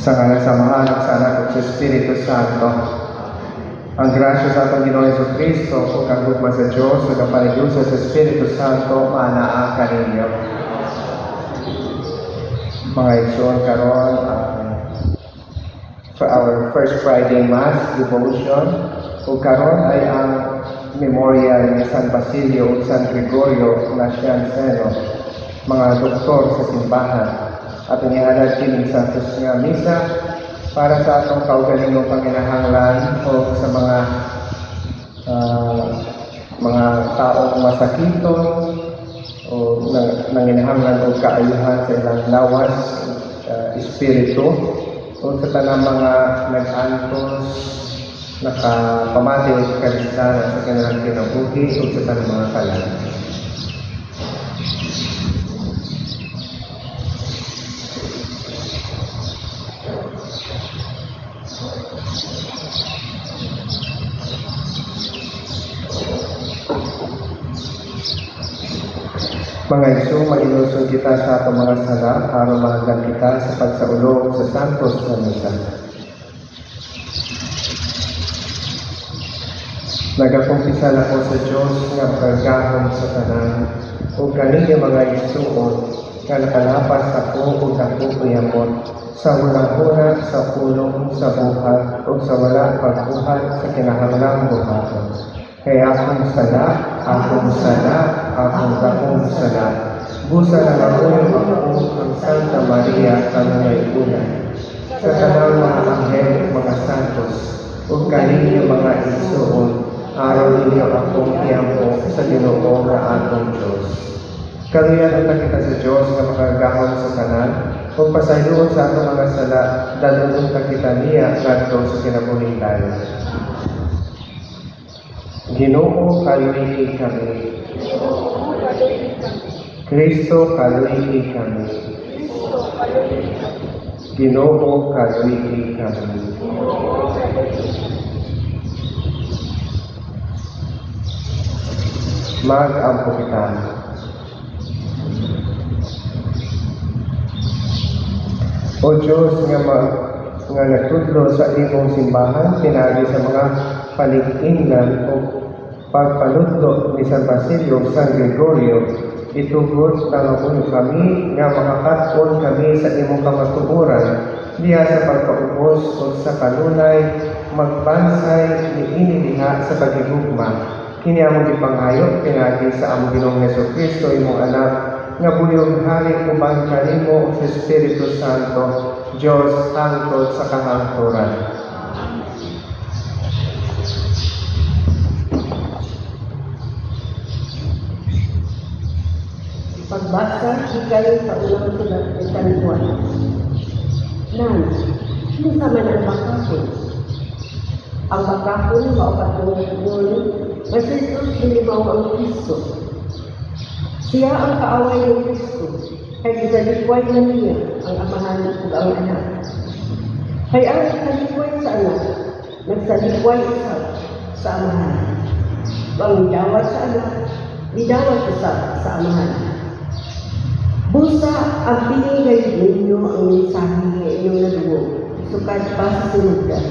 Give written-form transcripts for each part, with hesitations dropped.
Sa ngalan sa Amahan, ug sa Anak, ug sa Espiritu Santo. Ang grasya sa atong Ginoong Hesus Kristo, ug ang gugma sa Dios, ug ang panigusad sa Espiritu Santo, maanaa kaninyo. Mga igsoon, karon for our first Friday Mass devotion, ug karon ay ang memorial ni San Basilio ug San Gregorio Nacianceno, mga doktor sa simbahan. Atong ihalad kining Santos nga Misa para sa atong kaugalingong panginahanglan o sa mga taong masakiton o nanginahanglan og kaayuhan sa ilang lawas, espiritu, o sa tanang mga nag-antos, nakapamati og kalistanan sa kanilang kinabuhi, o sa tanang mga kalag. Mga igsoon, mag-inulsol kita sa atong mga sala aron mahandam kita sa pagsaulog sa Santos nga Misa. Nagakumpisal ako sa Dios nga makagagahom sa tanan ug kaninyo, mga igsuon, nga nakalapas ako ug dako kayamot sa hunahuna, sa pulong, sa buhat ug sa wala pagbuhat sa kinahanglang buhaton. Kay akong sala, akong sala, akong dakong sala. Busa nangamuyo ako ang Santa Maria kanunay una, sa tanang mga anghel ug mga santos, ug kaninyo, mga igsuon, aron ninyo akong iampo sa Ginoo nga atong Dios. Kaluyan unta kita sa Dios nga makagagahom sa tanan, ug pasayloon sa atong mga sala, dad-on unta kita niya ngadto sa kinabuhing dayon. Ginoo, kaluyi kami. Kristo, kaluyi kami. Ginoo, kaluyi kami. Mag-ampo kita. O Diyos nga nagtudlo sa imong simbahan pinaagi sa mga palig-inglan o pagpanudlo ni San Basilio ug San Gregorio, itugot pangamuyo kami nga makakat-on kami sa imong kamatuoran diha sa pagpaubos ug sa kanunay magbansay niini diha sa paghigugma. Kini among gipangayo pinaagi sa among Ginoong Hesus Kristo, imong Anak, nga buhi ug hari uban kanimo ug sa Espiritu Santo, Dios hangtod sa kahangturan. Pagbasa gikan sa unang sulat ni San Juan. Nan, kinsa man ang bakakon? Ang bakakon mao katong ingon nga si Jesus dili mao ang Kristo. Siya ang kaaway ni Kristo, kay gisalikway na niya ang Amahan ug ang Anak. Kay ang nagsalikway sa Anak, nagsalikway usab sa Amahan. Ug ang midawat sa Anak, midawat usab sa Amahan. Busa, ampini gayud ninyo ang mensahe nga inyong nadungog sukad pa sa sinugdan.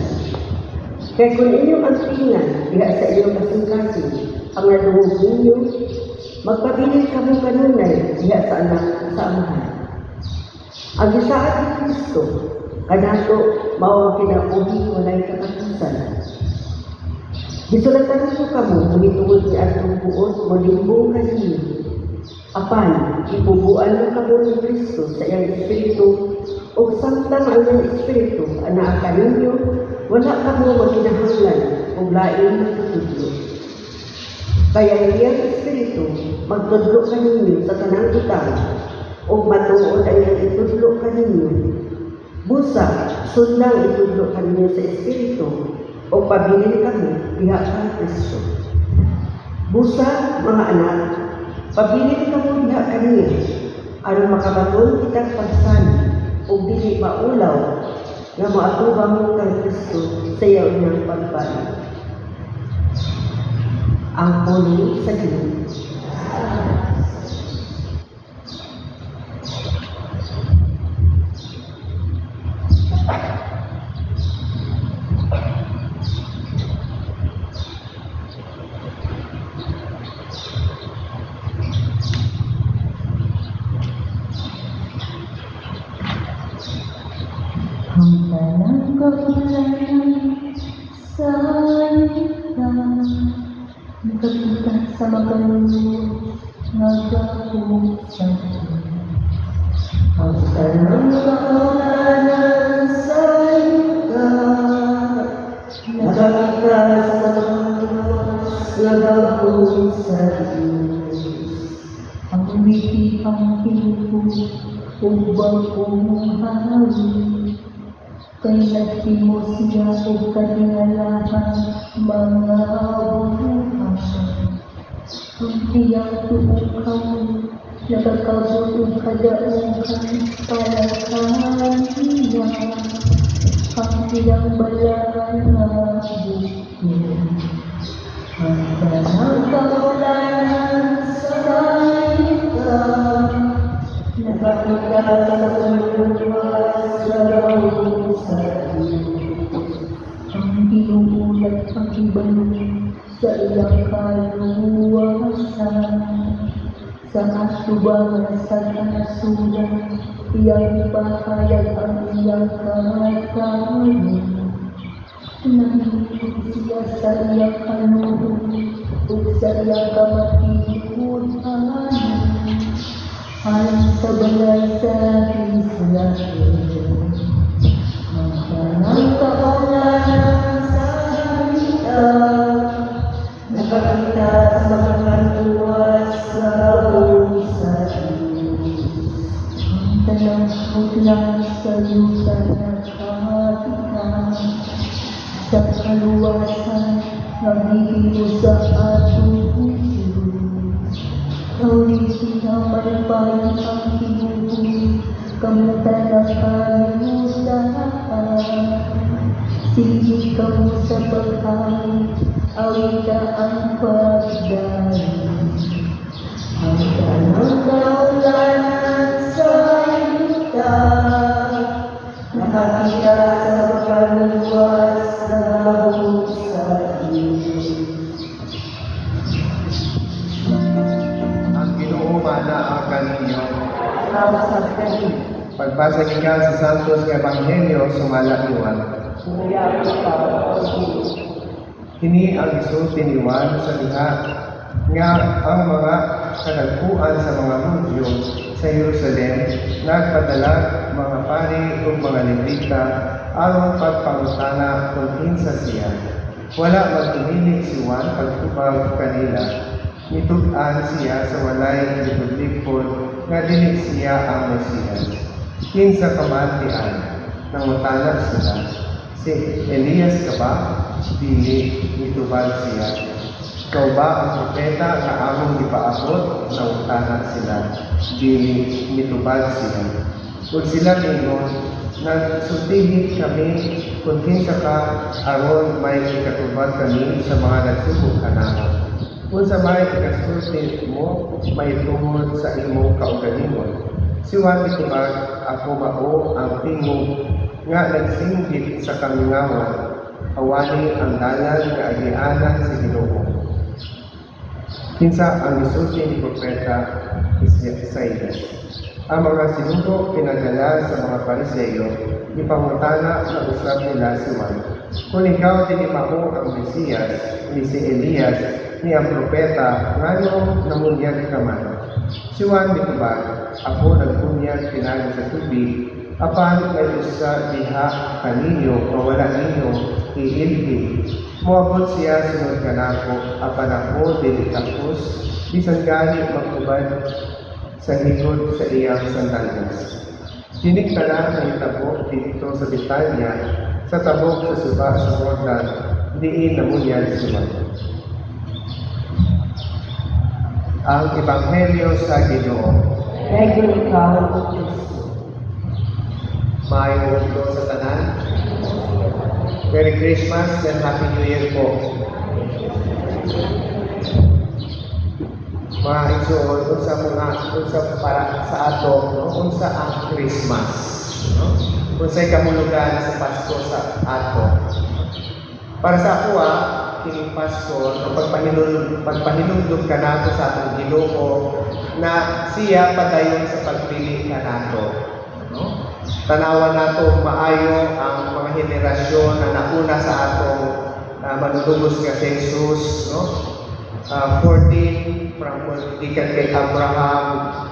Kay kung inyong ampingan diha sa inyong kasing-kasing ang nadungog ninyo, magpabilin kamo kanunay diha sa Anak sa Amahan. Ang gisaad ni Kristo kanato mao ang kinabuhi walay katapusan. Gisulatan ko kamo mahitungod ni atong buot molimbong kaninyo. Apan, gipubuan man kamo ni Kristo sa iyang Espiritu, ug samtang ang iyang Espiritu anaa kaninyo, wala kamo magkinahanglan og laing magtutudlo. Kay ang iyang Espiritu magtudlo kaninyo sa tanang butang, ug matuod ang iyang itudlo kaninyo. Busa, sundang itudlo kaninyo sa Espiritu, ug pabilin kamo diha kang Kristo. Busa, mga anak, pabilin kamo diha kaniya, aron makabaton kitag pagsalig ug dili maulaw nga moatubang kang Kristo sa iya unyang pagbalik. Ang pulong sa Ginoo. Ang tanang kaulanan sa yuta nakakita sa makaluwas nga gahom sa Diyos. Ang tanang kaulanan sa yuta nakakita sa makaluwas nga gahom sa Diyos. Ang wikihang Ginoo ug bag-ong hari, kay naghimo siya og katingalahan mga buhat. Ang iyang tuokan nakakabot og kadaugan para kaniya, ang iyang balaan nga bukid. Ang tanang kaulanan sa yuta nakakita sa makaluwas nga gahom sa Diyos. Ang Ginoo nagpakibalo sa iyang kaluwasan. Sa atubangan sa kanasuran, iyang ipahayag ang iyang katarungan. Nanghikot siya sa iyang kaluhod ug sa iyang kamatuoran alang sa balay sa Israel. Ang tanang kaulanan sa yuta nakakita sa makaluwas nga gahom sa Diyos. Ang tanang kaulanan sa yuta nakakita sa kaluwasan nga gihimo sa atong Diyos. Awiti ang malipay ang Ginoo, kamong tanang kalibutan. Sige kamo sa pag-awit, awita ang pagdali. Ang tanang kaulanan sa yuta nakakita sa makaluwas nga gahom sa Diyos. Ang Ginoo manaa kaninyo. Usab kanimo. Pagbasa gikan sa Santos nga Ebanghelyo sumala ni Juan. Himaya ikaw, O Ginoo. Kini ang gisulti ni Juan sa diha nga ang mga kadagkuan sa mga Hudyo sa Jerusalem nagpadala mga pari ug mga Levita aron pagpangutana kung kinsa siya. Wala magpinili si Juan pagtubag kanila. Nitud-an siya sa walay likod-likod nga dili siya ang Mesiyas. "Kinsa ka man diay?" nangutana sila. "Si Elias ka ba?" "Dili," nitubag siya. "Ikaw ba ang propeta nga among gipaabot?" nangutana sila. "Dili," nitubag siya. Ug sila miingon, "Nagsultihi kami kung kinsa ka aron may ikatubag kami sa mga nagsugo kanamo. Unsa may ikasulti mo mahitungod sa imong kaugalingon?" Si Juan mitubag, "Ako mao ang tingog nga nagsinggit sa kamingawan, 'Awani ang dalan nga agianan sa Ginoo.' Kinsa ang gisulti ni Propeta Isaias." Ang mga sinugo pinadala sa mga Pariseo, gipangutana na usab nila si Juan. "Kung ikaw dili mao ang Mesiyas, ni si Elias, ni ang propeta, ngano namunyag ka man?" Si Juan mitubag, "Ako nagbunyag pinaagi sa tubig, apan may usa diha kaninyo nga wala ninyo iilhin. Moabot siya sunod kanako, apan ako dili takos bisan gani maghubad sa higod sa iyang sandalyas." Kining tanan nahitabo didto sa Betania, sa tabok sa suba sa Jordan, diin namunyag si Juan. Ang Ebanghelyo sa Ginoo. Daghang ikaw, O Kristo. Maayong udto sa tanan. Merry Christmas and Happy New Year po. Mga igsoon, unsa para sa ato, no? Unsa ang Christmas, no? Unsay kahulugan sa Pasko sa ato? Para sa ako, kining Pasko, no, pagpahinumdum kanato sa atong Ginoo na siya padayon sa pagpili kanato, no? Tanawan nato maayo ang mga henerasyon na nauna sa atong manunubos nga si Jesus, no? 14 from gikan kay Abraham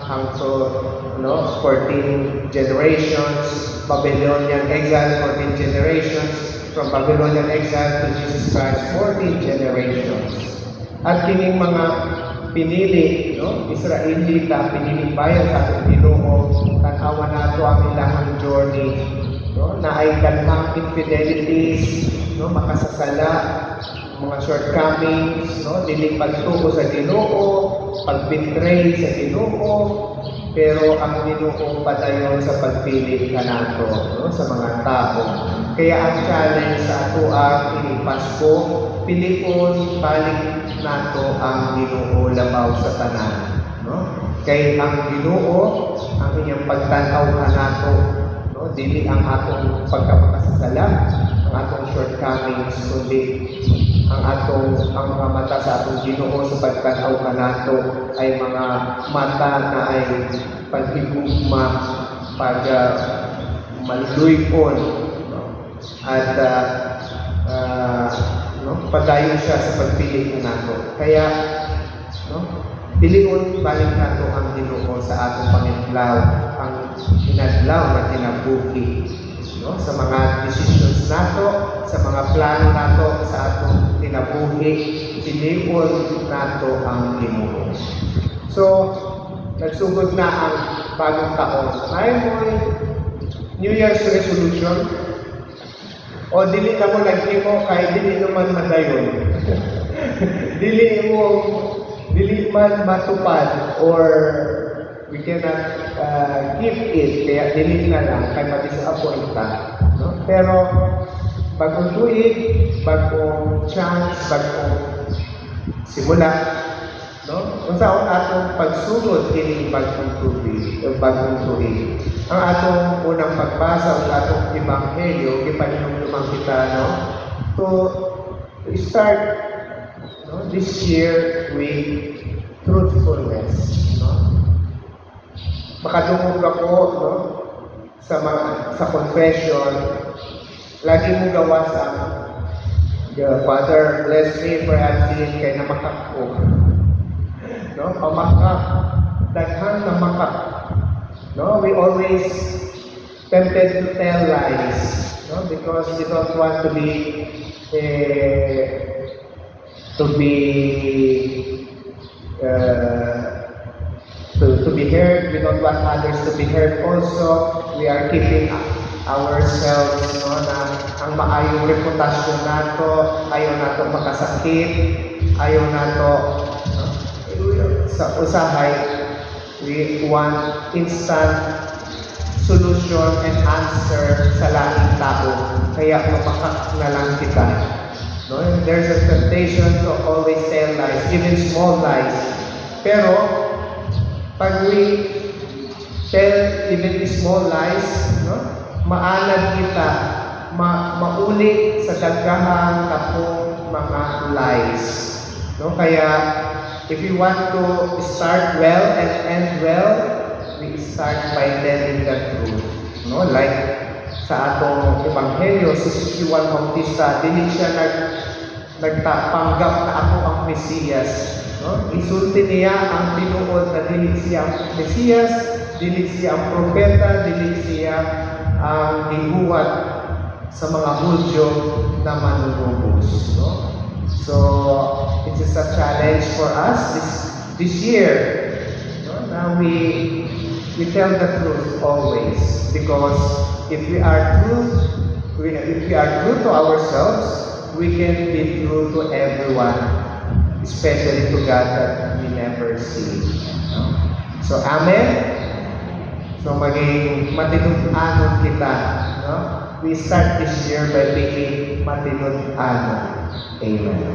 hangtod, no, 14 generations, Babylonian exile 14 generations, from Babylonian exile to Jesus Christ 14 generations. At kining mga pinili, no, Israelita, piniling bayan sa atong Ginoo, tan-awan nato ang ilahang journey, no, na ay daghang infidelities, no, makasasala, mga shortcomings, no, dili pagtuo sa Ginoo, pagbetray sa Ginoo, pero ang Ginoo padayon sa pagpili kanato, no, sa mga tao. Kaya ang challenge sa atoa kining Pasko, pilion balik nato ang Ginoo labaw sa tanan, no? Kay ang Ginoo, ang inyong pagtan-aw kanato, no, dili ang atong pagkamakasasala, ang atong shortcomings, kundi ang mga mata sa atong Ginoo sa pagtan-aw kanato ay mga mata na ay paghigugma, pag maluluypon, no? At no, padayon siya sa pagpili kanato. Kaya, no, pilion balik nato ang Ginoo sa atong panginadlaw, ang inadlaw na kinabuhi, no, sa mga decisions nato, sa mga plano nato sa atong kinabuhi, pilion nato ang Ginoo. So, nagsugod na ang bagong taon. Ay mo New Year's resolution o dili na mo naghimo kay dili naman madayon, dili mo dili man matupad or we cannot keep it, kaya dili na lang kay ma-disappoint ta, no? Pero bagong tuig, bagong chance, bagong simula, no? Unsa ang atong pagsugod kining bagong tuig o bagong tuig? Ang atong unang pagbasa ug atong ebanghelyo, gipahinumduman kita, no, to start, no, this year with truthfulness, no? Makadungog ako, no, sa mga sa confession, lagi mo gawas ang "The Father, bless me for I have sinned," kay namakak ko. No? Pamakak. Daghang namakak. No? We always tempted to tell lies. No? Because we don't want to be heard. We don't want others to be heard also. We are keeping ourselves, no, na ang maayong reputasyon nato, ayaw nato makasakit, ayaw nato, no, sa usahay we want instant solution and answer sa laing tao. Kaya mamakak na lang kita. No? There's a temptation to always tell lies, even small lies. Pero, pag we tell even small lies, no, maanad kita, mauli sa daghang kapong mga lies. No? Kaya, if you want to start well and end well, we start by telling the truth. No? Like sa atong ebanghelyo, si Juan Bautista, dili siya nagtapanggap na ako ang Mesiyas. No? Isulti niya ang tinuod na dili siya ang Mesiyas, dili siya ang propeta, dili siya ang gihuwat sa mga Hudyo na manunubos. No? So, it is a challenge for us this year. No? Now we tell the truth always because if we are true to ourselves, we can be true to everyone, especially to God that we never see. No? So, Amen. So, maging matinud-anon kita. No? We start this year by being matinud-anon. Amen.